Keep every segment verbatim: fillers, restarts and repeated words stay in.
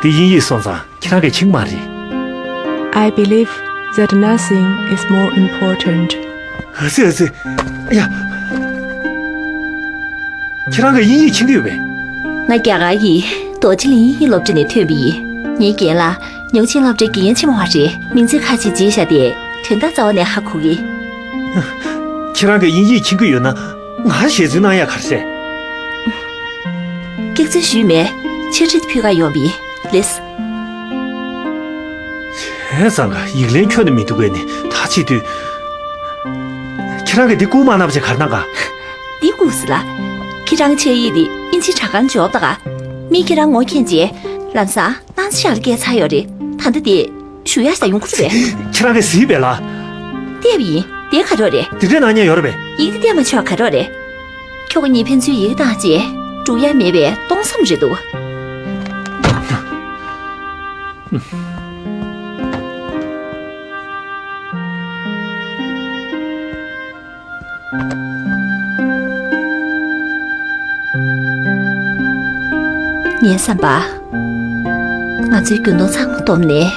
འདི་དབྱིན་ཡིག་སོང་ཙང་ཁྱེད་རང་གིས་མཁྱེན་གྱི་མ་རེད། I believe that nothing is more important. ཨ་ཙི་ཨ་ཙི། ཡ། ཁྱེད་རང་གིས་དབྱིན་ཡིག་མཁྱེན་གྱི་ཡོད་པས། ང་རྒྱ་གར་གྱི་རྡོ་རྗེ་གླིང་དབྱིན་ཡིག་སློབ་གྲྭ་ནས་ཐོན་པ་ཡིན། ངའི་རྒན་ལགས་ཉའུ་ཆིང་སློབ་གྲྭའི་དགེ་རྒན་ཆེན་མོ་བ་རེད། མིང་ཚིག་ཁ་ཤས་བརྗེས་བཞག་སྟེ་དོན་དག་རྩ་བ་ནས་ཧ་གོ་གི། ཁྱེད་རང་གིས་དབྱིན་ཡིག་མཁྱེན་གྱི་ཡོད་ན་ང་ཞལ་རྩོལ་གནང་ཡག་ག་རེ་རེད། སྐྱག་རྫུན་ཞུས་མེད། འཆད་ཁྲིད་ཕུལ་ག་ཡོང་བ་ཡིན། ལགས་སོ། བྱས་ཙང་ག་ཡིག་ལན་ཁྱོན་ནས་མི་འདུག་གས་ནི་ད་བྱེད་དུས། ཁྱེད་རང་གིས་འདི་བསྐུར་མ་གནང་བ་བྱས་ག་རེ་གནང་ག། འདི་བསྐུར་ཟེར་ལ། ཁྱེད་རང་ཆེད་ཡིག་འདི་དབྱིན་ཇིའི་དྲ་ཁང་འབྱོར་བ་ད་ག། མིས་ཁྱེད་རང་ངོ་མཁྱེན་རྗེས་ལམ་སང་སྣང་ཆ་ལ་སྐྱེལ་ཚར་ཡོད་རེད། ད་ལྟ་དེ་ཞུ་ཡག་ཞིག་ཡོང་གི་རེད་པས། ཁྱེད་རང་གིས་གཟིགས་པས་ལ། བལྟས་པ་ཡིན། དེ་ག་རེ་རེད། དེ་འདྲའི་སྣང་བརྙན་ཡོད་རེད་པས། ཡིག་དེ་བལྟས་མ་ཆོག་ག་རེ་རེད། ཁྱོ་ག་གཉིས་ཕན་ཚུན་ཡི་གེ་བཏང་རྗེས་འགྲུབ་ཡ་མེད་པའི་སྟོང་བསམ་རེད་འདུག་ངའི་བསམ་པ། ང་ཚོའི་རྒྱུ་ནོར་ཚང་མ་བསྡོམས་ནས།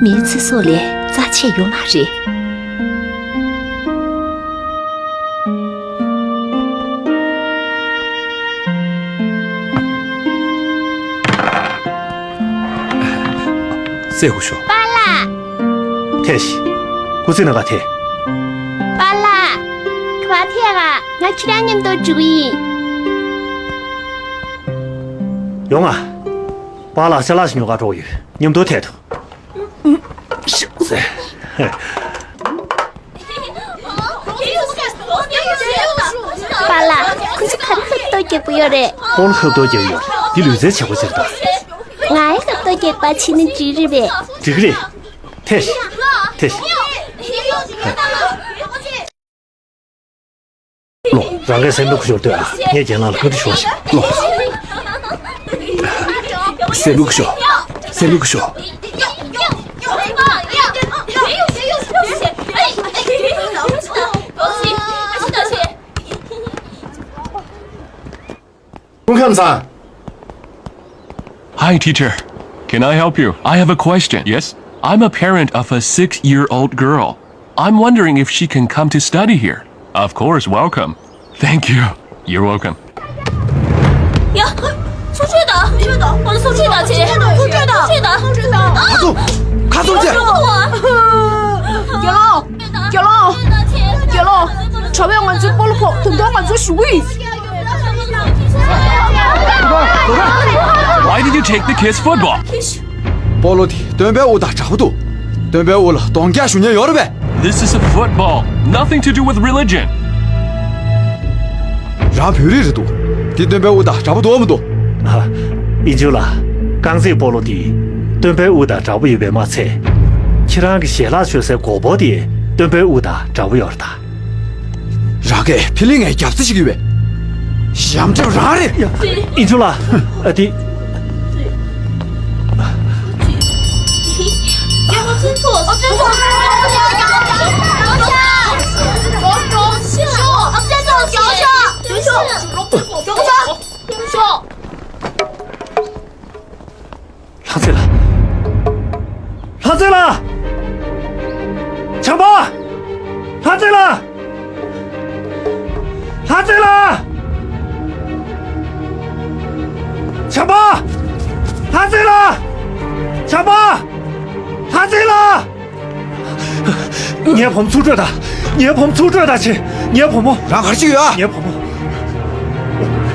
མིའི་ཚེ་སྲོག་ལས་རྩ་ཆེ་ཡོད་མ་རེད། སེ་ཧུ་ཤོ། པཱ་ལགས། ཐེ་ཤི། ཁུ་ཚི་ན་ག་ཐེ། པཱ་ལགས། ག་པར་ཐད་ག། ང་ཁྱེད་རང་མཉམ་དུ་འགྲོ་གི་ཡིན། ཡོང་ང་། པཱ་ལགས་ཅ་ལག་ཞིག་ཉོ་ག་འགྲོ་གི་ཡོད། མཉམ་དུ་ཐད་དོ། པཱ་ལགས། ཁོ་ཚོ་ག་རེ་ཧབ་ཏོ་རྒྱག་གི་ཡོད་རེད། སྤོ་ལོ་ཧབ་ཏོ་རྒྱག་གི་ཡོད་རེད། འདི་ལུས་རྩལ་བྱེད་སྒོ་ཅིག་རེད་ད། ང་ཡང་ཧབ་ཏོ་རྒྱག་པ་བྱས་ན་འགྲིག་རེད་པས། འགྲིག་གི་རེད། ཐེ་ཤི། ཐེ་ཤི། ལོ། རང་གིས་སེམས་པ་ཁུ་ཤོར་ལྟོས་ཨ། ངས་རྒན་ལགས་ལ་བཀའ་འདྲི་ཞུ་བ་ཞིག་ལོ། སེམས་པ་ཁུ་ཤོར། སེམས་པ་ཁུ་ཤོར། སྐུ་ཁམས་བཟང་། Hi, teacher. Can I help you? I have a question. Yes? I'm a parent of a six-year-old girl. I'm wondering if she can come to study here. Of course, welcome. Thank you. You're welcome. ཡ། ཚོགས་གཙོ་དང་། ཚོགས་གཙོ་དང་ཚེ། ཚོགས་གཙོ་དང་། ཚོགས་གཙོ་དང་། ཁ་ཚུམས། ཁ་ཚུམས་བྱས། དགེ་སློང་། དགེ་སློང་། དགེ་སློང་། གྲྭ་པས་ང་ཚོའི་སྤོ་ལོ་ཕོག་ད་དུང་ང་ཚོ་ཞུ་གི་ཡིན། Why did you take the kids' football? སྤོ་ལོ་དེ་སྟོན་པའི་དབུ་དང་འདྲ་པོ་འདུག་སྟོན་པའི་དབུ་ལ་གདོང་རྒྱག་ཞུ་མཁན་ཡོད་རེད་པས། This is a football. Nothing to do with religion. རང་བོད་རིགས་རེད་འདུག་འདི་སྟོན་པའི་དབུ་དང་འདྲ་པོ་འདུག་མི་འདུག་ཨ། ཨིན་ཇུ་ལགས། རྐང་རྩེད་སྤོ་ལོ་འདི་སྟོན་པའི་དབུ་དང་འདྲ་པོ་ཡོད་པས་མ་ཚད། ཁྱེད་རང་གི་ཞལ་ལག་མཆོད་སའི་སྒོར་པོ་དེ་སྟོན་པའི་དབུ་དང་འདྲ་པོ་ཡོད་རེད་ད། རང་གིས་ཕི་ལིང་ངའི་རྒྱབ་རྩེ་བྱེད་ཀྱི་ཡོད་པས། ཞབས་འདྲེན་རང་རེད། ཨིན་ཇུ་ལགས། ཨ་དེ། ལྷ་རྩེ་ལགས། ལྷ་རྩེ་ལགས། བྱམས་པ། ལྷ་རྩེ་ལགས། ལྷ་རྩེ་ལགས། བྱམས་པ། ལྷ་རྩེ་ལགས། བྱམས་པ། ལྷ་རྩེ་ལགས། ངའི་བུ་མོ་ཚུར་སྤྲོད་དང་། ངའི་བུ་མོ་ཚུར་སྤྲོད་དང་། ཆེ། ངའི་བུ་མོ། རང་ག་རེ་བྱེད་ཀྱི་ཡོད་ཨ། ངའི་བུ་མོ།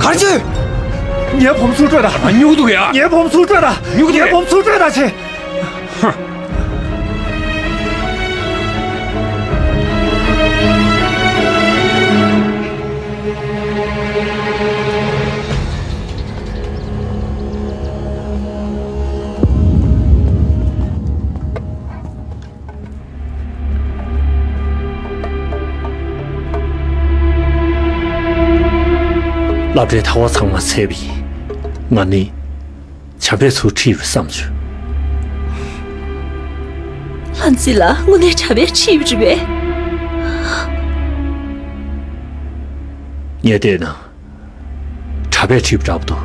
ག་རེ་བྱེད། ངའི་བུ་མོ་ཚུར་སྤྲོད་དང་། ང་སྨྱུ་གུ་འདུག་གས་ཨ། ངའི་བུ་མོ་ཚུར་སྤྲོད་དང་། སྨྱུ་གུ་འདུག་གས། ངའི་བུ་མོ་ཚུར་སྤྲོད་དང་། ཆེ། སློབ་གྲྭའི་ཐོག་ཚང་མ་ཚར་བ་ཡིན། ང་ནི་བྱམས་པས་ཚུར་ཁྲིད་པ་བསམ་བྱུང་། ལྷ་རྩེ་ལགས་དངོས་གནས་གྲྭ་པས་ཁྲིད་པ་རེད་པས། ངས་བལྟས་ན། གྲྭ་པས་ཁྲིད་པ་འདྲ་པོ་འདུག་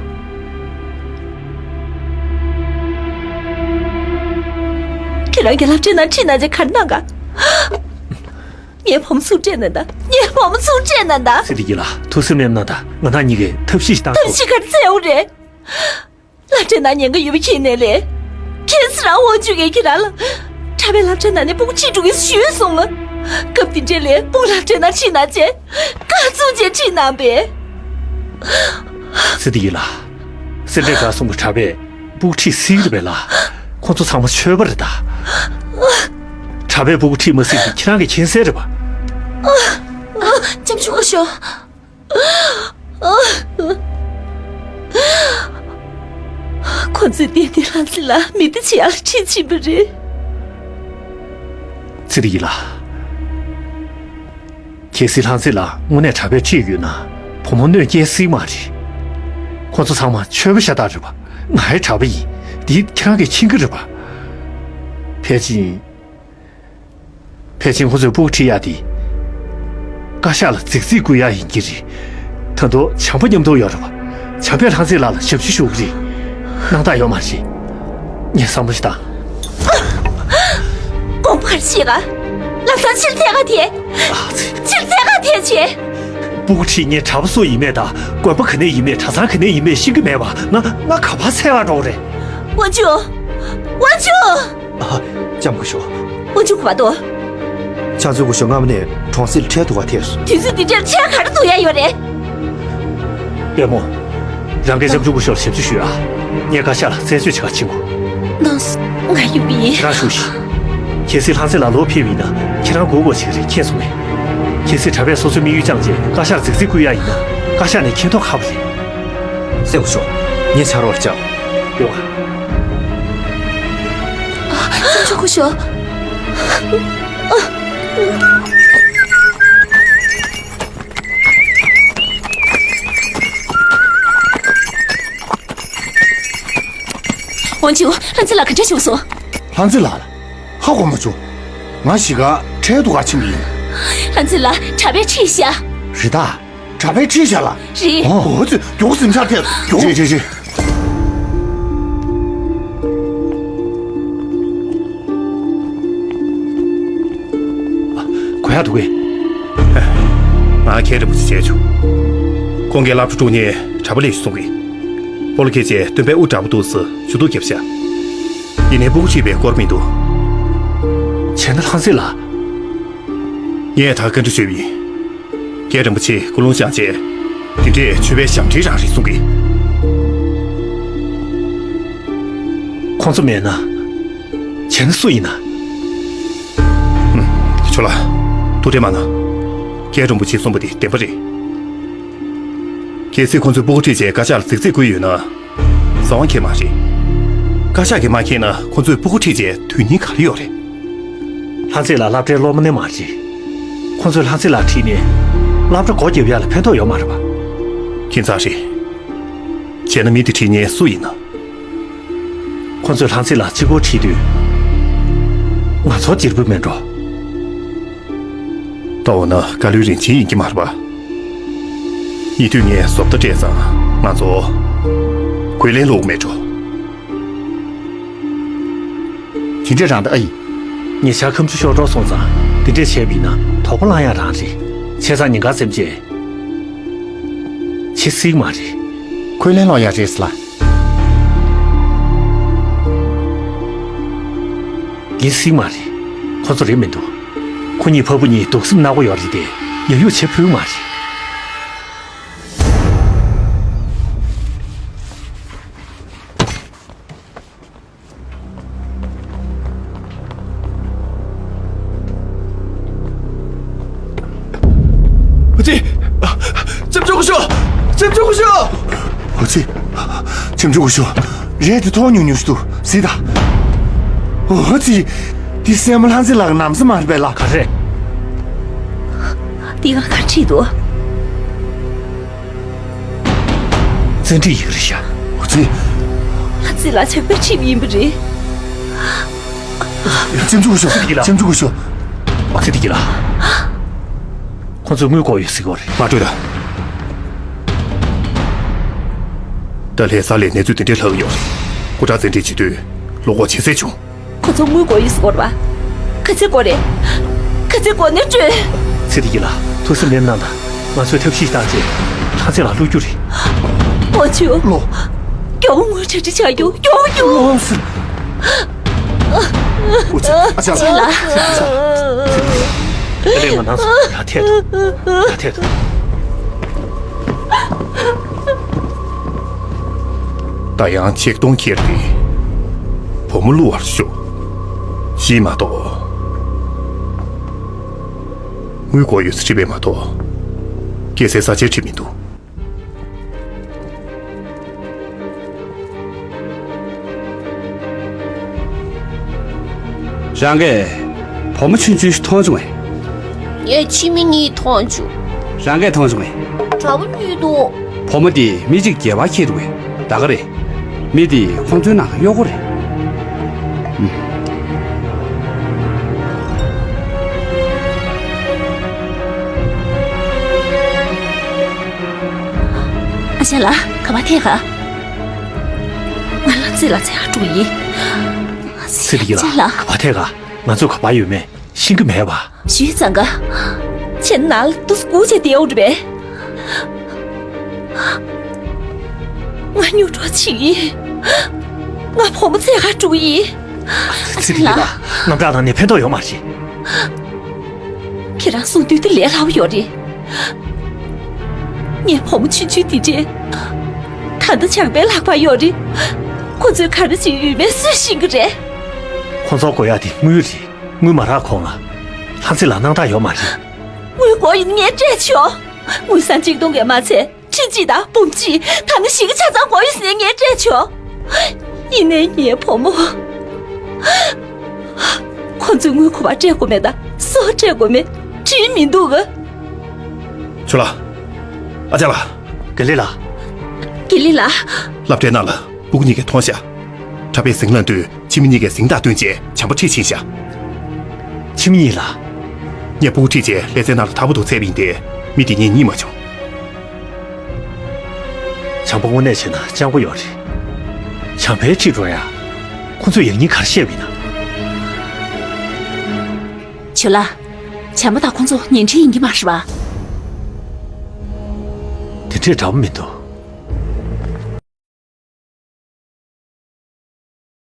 རང་གི་སློབ་གྲྭའི་ནང་ཁྲིད་གནང་བྱས་ག་རེ་གནང་ག་ངའི་བུ་མོ་ཚུར་སྤྲད་གནང་དང་། ངའི་བུ་མོ་ཚུར་སྤྲད་གནང་དང་། ཚེ་བདེ་སྐྱིད་ལགས། ཐུགས་སེམས་མནན་གནང་དང་། ང་རང་གཉིས་ཀས་ཐབས་ཤེས་ཤིག་བཏང་ཐབས་ཤེས་ག་རེ་བྱེད་ཡོང་རེད། སློབ་གྲྭའི་ནང་ཉེན་ཁ་ཡོད་པ་ཤེས་ནའི་ལས། ཁྱེད་ཚོ་རང་དབང་ཕྱུག་གིས་ཁྱེད་རང་ལ། གྲྭ་པའི་སློབ་གྲྭའི་ནང་ནས་སྤུ་གུ་ཁྲིད་འགྲོ་གི་ཞུས་སོང་ང་། སྐབས་དེ་འདྲའི་ལས་སྤུ་གུ་སློབ་གྲྭའི་ནང་ཁྲིད་གནང་བྱས། བཀག་བཙུགས་བྱས་ཁྲིད་གནང་པས། ཚེ་བདེ་སྐྱིད་ལགས། སེ་འབྲས་དགའ་གསུམ་གྱི་གྲྭ་པས་སྤུ་གུ་ཁྲིད་སྲིད་ཀྱི་རེད་པས་ལགས། ཁོང་ཚོ་ཚང་མ་ཆོས་པ་རེད་ད། གྲྭ་པས་སྤུ་གུ་ཁྲིད་མ་སྲིད་པ་ཁྱེད་རང་གིས་མཁྱེན་གསལ་རེད་པ། ལྕམ་ཆུང་སྐུ་ཞབས། ཁོ་ཚོས་གཏན་གཏན་ལྷ་མཛེས་ལགས་མི་གཏི་བྱེད་ཡག་ལ་ཁྲིད་ཕྱིན་པ་རེད། ཚེ་བདེ་སྐྱིད་ལགས། གལ་སྲིད་ལྷ་མཛེས་ལགས་དངོས་གནས་གྲྭ་པས་ཁྲིད་ཡོད་ན། བུ་མོ་གནོད་སྐྱེལ་སྲིད་མ་རེད། ཁོ་ཚོ་ཚང་མ་ཆོས་པ་ཤ་སྟག་རེད་པ། ང་ཡང་གྲྭ་པ་ཡིན། འདི་ཁྱེད་རང་གིས་མཁྱེན་གྱི་རེད་པ། ཕལ་ཆེར། ཕལ་ཆེར་ཁོ་ཚོས་སྤུ་གུ་ཁྲིད་ཡག་དེ། བཀའ་ཤག་ལ་རྫིག་རྫིག་བསྐུར་ཡག་ཡིན་གྱི་རེད། ད་དུང་བྱམས་པ་མཉམ་དུ་ཡོད་རེད་པ། བྱམས་པས་ལྷ་མཛེས་ལགས་ལ་ཞབས་ཕྱི་ཞུ་གི་རེད། སྣང་དག་ཡོད་མ་རེད། ངས་བསམ་བློ་ཞིག་བཏང་། དགོངས་པ་ག་རེ་བཞེས་ག་ལམ་སང་ཕྱིར་འཐེན་ག་དེ། ཨ་ཙི། ཕྱིར་འཐེན་ག་དེ་བྱས། སྤུ་གུ་ཁྲིད་མཁན་གྲྭ་པ་སུ་ཡིན་མིན་དང་དགོན་པ་ག་ནས་ཡིན་མིན་གྲྭ་ཚང་ག་ནས་ཡིན་མིན་ཤེས་ཀྱི་མེད་པ། ང་ང་ག་པར་འཚོལ་ག་འགྲོ་དགོས་རེད། དབང་ཕྱུག་དབང་ཕྱུག་ཨ། ལྕམ་སྐུ་ཞབས། དབང་ཕྱུག་ག་པར་འདུག་ཕྱག་མཛོད་སྐུ་ཞབས་སྔ་མོ་ནས་གྲོང་གསེབ་ལ་ཁྲལ་བསྡུ་ག་ཐད་སོང་། དུས་ཚོད་འདི་འདྲར་ཁྲལ་ག་རེ་བསྡུ་ཡ་ཡོད་རེད། དཔལ་མོ། རང་གིས་ལྕམ་ཆུང་སྐུ་ཞབས་ལ་ཞབས་ཕྱི་ཞུ་ཨ། ངས་བཀའ་ཤག་ལ་རྩད་གཅོད་བྱེད་ག་ཕྱིན་དགོས། ནོ་སི། ང་ཡོང་གི་ཡིན། ཁྱེད་རང་བཞུགས་ཤིག་གལ་སྲིད་ལྷ་མཛེས་ལགས་ལོག་ཕེབས་པ་ཡིན་ན་ཁྱེད་རང་སྒུག་དགོས་བྱེད་ཀྱི་རེད། མཁྱེན་སོང་ངས། གལ་སྲིད་གྲྭ་པས་སོ་སོའི་དམིགས་ཡུལ་བཅངས་རྗེས་བཀའ་ཤག་ལ་རྫིག་རྫིག་བསྐུར་ཡ་ཡིན་ན་བཀའ་ཤག་ནས་མཁྱེན་རྟོགས་ཁག་པོ་རེད། སྲས་སྐུ་ཞབས། ངས་ཕྱག་རོགས་བྱ། ཡོང་བ། ལྕམ་ཆུང་སྐུ་ཞབས། དབང་ཕྱུག་ལྷ་མཛེས་ལགས་ག་འདྲ་བྱུང་སོང་། ལྷ་མཛེས་ལགས་ལ། ཧ་གོ་མ་བྱུང་། ང་གཞིས་ཀ་ཁྲལ་བསྡུ་ག་ཕྱིན་པ་ཡིན། ལྷ་མཛེས་ལགས་གྲྭ་པས་ཁྲིད་བཞག་རེད་ད། གྲྭ་པས་ཁྲིད་བཞག་ལ། རེད། ཨོ་ཙི། མགྱོགས་སེམས་ཆག་ཐལ། མགྱོགས། རེད་རེད་རེད། གོ་ཡག་འདུག་གས། ང་རྒན་རིན་པོ་ཆེ་མཇལ་བྱུང་། ཁོང་གིས་སློབ་གྲྭ་དཀྲུག་ནས་གྲྭ་པ་སླེབས་ཤིག་གསུང་གི། སྤོ་ལོ་འཁྱེར་བྱས་སྟོན་པའི་དབུ་འདྲ་པོ་འདུག་ཟེར་ཞུ་གཏུག་བརྒྱབ་ཤག་ཡིན་ནའི་སྤུ་གུ་ཁྲིད་པའི་སྐོར་མི་འདུག་བྱས་ན་ལྷ་མཛེས་ལགས། ངས་ད་བཀའ་འདྲི་ཞུས་པ་ཡིན། རྒན་རིན་པོ་ཆེས་སྐུལ་སློང་བྱས་རྗེས། འདི་འདྲས་ཆོས་པའི་ཞབས་འདྲེན་རང་རེད་གསུང་གི། ཁོང་ཚོ་མེད་ན། བྱས་ན་སུ་ཡིན་ན། ཧུམ། ཆོག་ལ། ཐུགས་ཁྲལ་མ་གནང་། རྒན་རིན་པོ་ཆེས་གསུངས་པ་དེ་བདེན་པ་རེད། གལ་སྲིད་ཁོང་ཚོས་སྤུ་གུ་ཁྲིད་བྱས་བཀའ་ཤག་ལ་རྫིག་རྫིག་བསྐུར་ཡོད་ན། རྩ་བ་འཁྱེར་མ་རེད། བཀའ་ཤག་གིས་མ་འཁྱེར་ན་ཁོང་ཚོས་སྤུ་གུ་ཁྲིད་བྱས་དོན་སྙིང་ག་རེ་ཡོད་རེད། ལྷ་མཛེས་ལགས་སློབ་གྲྭའི་སློབ་མ་ནི་མ་རེད། ཁོང་ཚོས་ལྷ་མཛེས་ལགས་ཁྲིད་ནས་སློབ་གྲྭ་སྒོ་བརྒྱབ་ཡ་ལ་ཕན་ཐོགས་ཡོད་མ་རེད་པ། ཁྱད་མཚར་རེད། བྱས་ན་མི་དེ་ཁྲིད་མཁན་སུ་ཡིན་ན། ཁོང་ཚོས་ལྷ་མཛེས་ལགས་གཅིག་པོ་ཁྲིད་དུས། ང་ཚོར་བྱེད་པོ་མེད་འགྲོ། ད་འོ་ན་བཀའ་བློན་རིན་ཆེན་ཡིན་གྱི་མ་རེད་པ། ཉེ་དུས་ངས་བཟོ་ལྟ་སྤྲད་ཙང་ང་ཚོ་གུས་ལན་སློག་མེད་འགྲོ། དེ་འདྲས་རང་ད་ཨ་ཡིན། ཉེ་ཆར་ཁམས་ཆུ་ཤོར་འགྲོ་སོང་ཙང་དེ་འདྲས་བྱས་པ་ཡིན་ན་དོགས་པ་ལངས་ཡ་རང་རེད། བྱས་ཙང་ཉེན་ཁ་སེམས་བྱས། བྱེད་སྲིད་མ་རེད། གུས་ལན་སློག་ཡ་རེད་ལ། ཡིན་སྲིད་མ་རེད། ཁོ་ཚོ་རེད་མི་འདུག་ཁོ་གཉིས་ཕ་བུ་གཉིས་སྡུག་སེམས་ནག་པོ་ཡོད་རེད་དེ་ཡ་ཡུག་བྱེད་ཕོད་མ་རེད། ཨ་ཙི། ལྕམ་ཆུང་སྐུ་ཞབས། ལྕམ་ཆུང་སྐུ་ཞབས། ཨ་ཙི། ལྕམ་ཆུང་སྐུ་ཞབས། རས་དེ་ཐོག་ཉུང་ཉུང་ཞིག་འདུག་གཟིགས་དང་། ཨ་ཙི། འདི་སྲས་མོ་ལྷ་མཛེས་ལགས་ཀྱི་ན་བཟའ་མ་རེད་པས་ལགས། ག་རེ། འདི་ག་ག་ཁྲིད་འདུག་བཙན་ཁྲིད་ཡིག་རེད་ཤག་ཨ་ཙི། ལྷ་མཛེས་ལགས་ཆགས་པའི་ཁྲིད་ཡིན་པ་རེད། ལྕམ་ཆུང་སྐུ་ཞབས། ལྕམ་ཆུང་སྐུ་ཞབས། ཨ་ཙི། བདེ་སྐྱིད་ལགས། ཁོ་ཚོས་དངུལ་བཀོག་ཡོད་ཟེར་གྱི་ཡོད་རེད། མ་སྤྲོད་དང་། ད་ལྷ་ས་ལ་གནས་ཚུལ་དེ་འདྲའི་ལྷག་ཡོད་རེད། སྐུ་དྲག་བཙན་ཁྲིད་བྱེད་དུས་བློ་ཁོག་ཇེ་གསལ་བྱུང་། ང་ཚོ་དངུལ་དགོས་ཡོད་ཟེར་གོ་རེད་པ། ག་ཚད་དགོས་རེད། ག་ཚད་དགོས་ནས་སྤྲོད། ཚེ་བདེ་སྐྱིད་ལགས། ཐུགས་སེམས་ནན་གནང་དང་། ང་ཚོས་ཐབས་ཤེས་བཏང་རྗེས་ལྷ་རྩེ་ལ་བླུག་རྒྱུ་རེད། ཨོ་ཆུ། ལོ། མགྱོགས་པོ་དངུལ་གྲ་སྒྲིག་བྱ་རྒྱུ། མགྱོགས་པོ་མགྱོགས་པོ། ལོ་སུ། ཨོ་ཆུ། ཨ་ཅག་ལགས། ཨ་ཅག་ལགས། ཚེ་བདེ་སྐྱིད་ལགས། ང་ནང་སོང་། ཡར་ཐད་དང་། ཡར་ཐད་དང་། ད་ཡང་ཆིག་སྟོང་ཁྱེར་ཏེ་བུ་མོ་བླུ་བར་ཤོག། ཞེས་མ་གཏོགས། དངུལ་དགོས་ཡོད་ཟེར་དྲིས་པས་མ་གཏོགས། སྐྱེལ་སའི་ས་ཆ་དྲིས་མི་འདུག། རང་གིས་བུ་མོ་ཆུང་ཆུང་ཞིག་མཐོང་བྱུང་ངས། ངས་ཁྱིམ་མི་གཉིས་མཐོང་བྱུང་། རང་གིས་མཐོང་བྱུང་ངས། དགྲ་བོ་གཉིས་འདུག། བུ་མོ་དེ་མི་གཅིག་སྐྱེལ་བར་འཁྱེར་འདུག་གས། ད་ག་རེད། མི་དེ་ཁོང་ཚོའི་ནང་གཡོག་པོ་རེད། ཨ་ཅག་ལགས། ག་པར་ཐད་ག། ང་ལ་རྩེ་ལ་ཚེ་ཧ་དྲུག་ཡིན། ཚེ་བདེ་སྐྱིད་ལགས། ཨ་ཅག་ལགས། ག་པར་ཐད་ག། ང་ཚོ་ག་པར་ཡོད་མེད་ཤེས་ཀྱི་མེད་པ། ཞུས་ཙང་ག། ཁྱེད་ནང་ལ་དུས་སྒུག་བྱས་བསྡད་ཡོད་རེད་པས། ང་སྨྱོ་འགྲོ་བྱེད་ཀྱི་ཡིན། ང་བུ་མོ་ཚེ་ཧ་དྲུག་ཡིན། ཚེ་བདེ་སྐྱིད་ལགས། དངངས་སྐྲག་གནང་ནས་ཕན་ཐོགས་ཡོད་མ་རེད། ཁྱེད་རང་གསུང་དུས་དེ་ལས་སླ་པོ་ཡོད་རེད། ངའི་བུ་མོ་ཆུང་ཆུང་དེ་འདྲས། ད་ལྟ་བྱམས་པའི་ལག་པར་ཡོད་རེད། ཁོ་ཚོས་ག་རེ་བྱེད་ཡོད་མེད་སུས་ཤེས་ཀྱི་རེད། ཁོ་ཚོར་དགོས་ཡག་དེ་དངུལ་རེད། དངུལ་མ་རག་གོང་ལ། ལྷ་རྩེ་ལ་སྣང་དག་ཡོད་མ་རེད། དངུལ་དགོས་ཡིན་ངས་སྤྲད་ཆོག། དངུལ་སྲང་གཅིག་སྟོང་གིས་མ་ཚད་ཁྲི་གཅིག་དང་འབུམ་གཅིག། ཐ་མ་བཞི་ཀ་ཆ་ཚང་དགོས་ཡོད་ཟེར་ངས་སྤྲད་ཆོག། ཡིན་ནའི་ངའི་བུ་མོ། ཁོ་ཚོས་དངུལ་ག་པར་སྤྲད་དགོས་མེད་དང་སུར་སྤྲད་དགོས་མེད་བྲིས་མི་འདུག་ག། ཆུ་ལགས། ཨ་ཅག་ལགས། དགེ་ལེགས་ལགས། དགེ་ལེགས་ལགས། སློབ་གྲྭའི་ནང་ལ་སྤུ་གུ་གཉིས་ཀས་མཐོང་ཤག། གྲྭ་པས་གཟིངས་ལ་འདུས། ཁྱིམ་མི་གཉིས་ཀས་གཟིངས་རྟགས་སྟོན་རྗེས་བྱམས་པ་ཁྲིད་ཕྱིན་ཤག། ཁྱིམ་མི་གཉིས་ལ། ངས་སྤུ་གུ་ཁྲིད་རྗེས་ལྷ་རྩེའི་ནང་ལ་དལ་པོ་འདུག་བཙལ་བ་ཡིན་ཏེ། མི་དེ་གཉིས་རྙེད་མ་བྱུང་། བྱམས་པ་དངོས་གནས་བྱས་ན་སྤྱང་པོ་ཡོད་རེད། བྱམས་པས་ཁྲིད་འགྲོ་ཡ། ཁོ་ཚོས་ཡང་སྙིང་ག་རེ་བཤད་པ་ཡིན་ན། ཆུ་ལགས། བྱམས་པ་དང་ཁོ་ཚོ་ཉེ་འཁྲིས་ཡིན་གྱི་མ་རེད་པ། དེ་འདྲས་འདྲ་པོ་མི་འདུག།